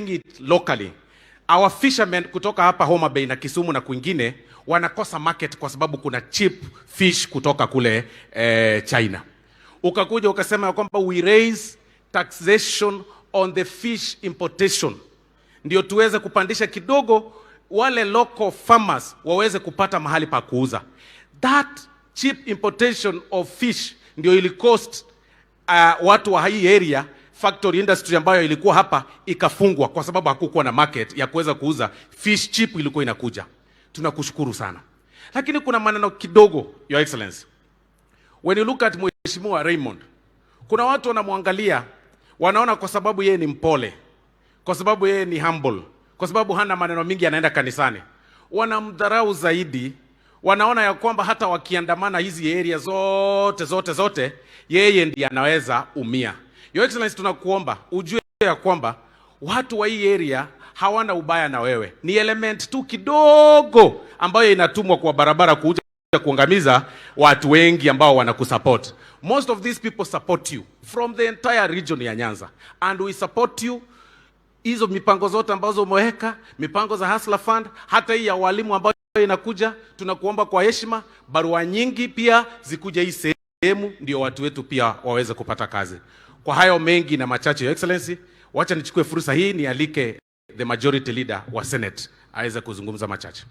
Raising it locally. Our fishermen kutoka hapa Homa Bay na Kisumu na kwingine wanakosa market kwa sababu kuna cheap fish kutoka kule China. Ukakuja ukasema ya kwamba we raise taxation on the fish importation ndio tuweze kupandisha kidogo wale local farmers waweze kupata mahali pa kuuza. That cheap importation of fish ndio ili cost watu wa hii area, factory industry ambayo ilikuwa hapa ikafungwa kwa sababu hakukuwa na market ya kuweza kuuza fish cheap ilikuwa inakuja. Tunakushukuru sana, lakini kuna maneno kidogo, Your Excellency. When you look at Mheshimiwa Raymond, kuna watu wanamwangalia wanaona kwa sababu yeye ni mpole, kwa sababu yeye ni humble, kwa sababu hana maneno mingi, anaenda kanisani, wanamdharau zaidi. Wanaona ya kwamba hata wakiandamana hizi area zote zote zote, yeye ndiye anaweza umia. Your Excellency, tunakuomba ujue ya kwamba watu wa hii area hawana ubaya na wewe, ni element tu kidogo ambayo inatumwa kwa barabara kuja kuangamiza watu wengi ambao wanakusupport. Most of these people support you from the entire region ya Nyanza, and we support you. Hizo mipango zote ambazo umeweka, mipango za Hustler Fund, hata hii ya walimu ambayo inakuja, tunakuomba kwa heshima, barua nyingi pia zikuja hii sehemu, ndio watu wetu pia waweze kupata kazi. Kwa hayo mengi na machache, Your Excellency, wacha nichukue fursa hii nialike the majority leader wa Senate aweze kuzungumza machache.